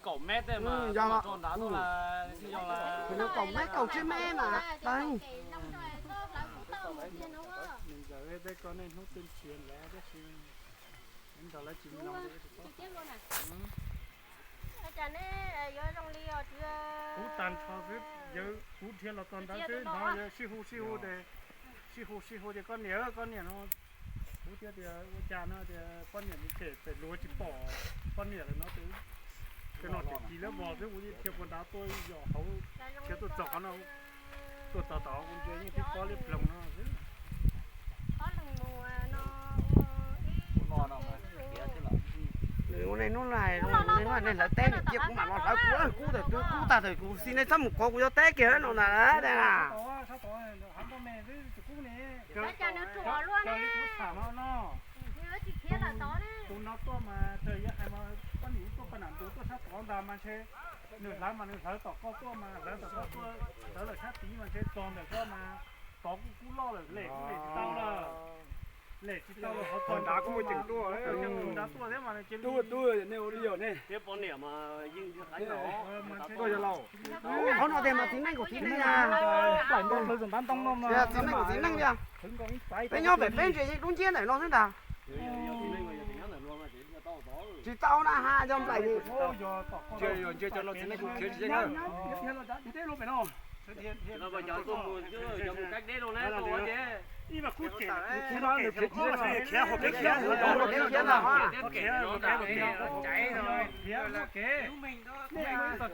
Kaum mev tej mas rau nrad tuaj, kaum mev kaum tsib mev mas. Ntawd tej koj niaj hnub twb nrhiav lawv tab sis nrog lawv tsis mloog. Kuv tag nrho xwb, yawg kuv dhia los txog ntawd xwb, hnov yawg sib hu sib hu tias, sib hu sib hu tias koj niam, koj niam no. Kuv thiaj tias ua cas no tias poj niam mus phem pem luag tsis pom poj niam lawm no. Tej no tseem ci lab vog xwb, kuv thiaj puag nrad tuaj yos hauv, thiaj tuaj txog qhov no. Tuaj txog tod kuv ntsia yeej tib pob liab ploog no xwb. Ua nej hnub no hais, nej hlawv teb niam cia kuv mam los hlawv kuv, kub tag twg kub tag twg kuv xij nej txhob mus kov kuv cov teb kiag no ntag na. Tus no tuaj mas raws yawg hais mas poj niam tuaj paj nam ntus tuaj sab tod ntag mas ntshe nws hlawv mas nws hlawv tom koj tuaj mas hlawv tom koj tuaj, hlawv lawm sab tid mas ntshe txog ntawm koj mas tod kuj kub loj lawm, lem kuj lem tsis tau lawm. Lem tsis tau lawm, qhov txog nrad kuj ceem tuaj, nrad tuaj thiab mas nws cia li. Tub, nej ua li os ne. Thiab poj niam mas yeej Qhov no tias mas txiv neej kuv txiv neej, txiv neej kuv txiv neej tiag. Peb nyob pem peb ntses yeej dub nciab ntawm no xwb ntag. Tsis tau na ha, yog nplaim. Txoj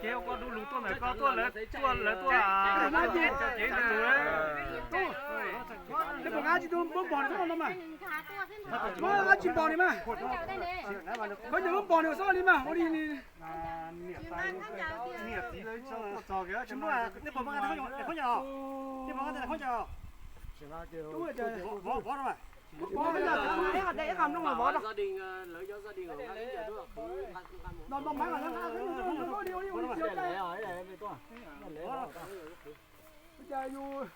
kev ua koj du lug tuaj ntawm koj tuaj lawv tuaj lawv tuaj. Tub, nej puas nqa tsis tau muab npog li no mas? Muab tsis npog li mas. Khaub ncaws muab npog li xwb li mas ua li. Niam txiv, nej puas nqa khaub ncaws? Nej puas nqa khaub ncaws? Tub, ib qho mloog los vov rau. Ua cas yus,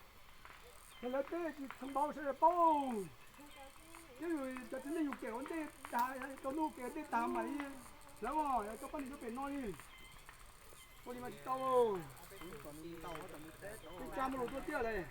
yog lawv teb tsis tau npau sawv daws paub. Thiab yus cov txiv neej yus kem ua ntej tag, tau ntuj kem ua ntej tag mam li hlawv os, coj poj niam tuaj pem no li. Ua li mas tsis tau. Tsa muaj lus tuaj tiag lawm.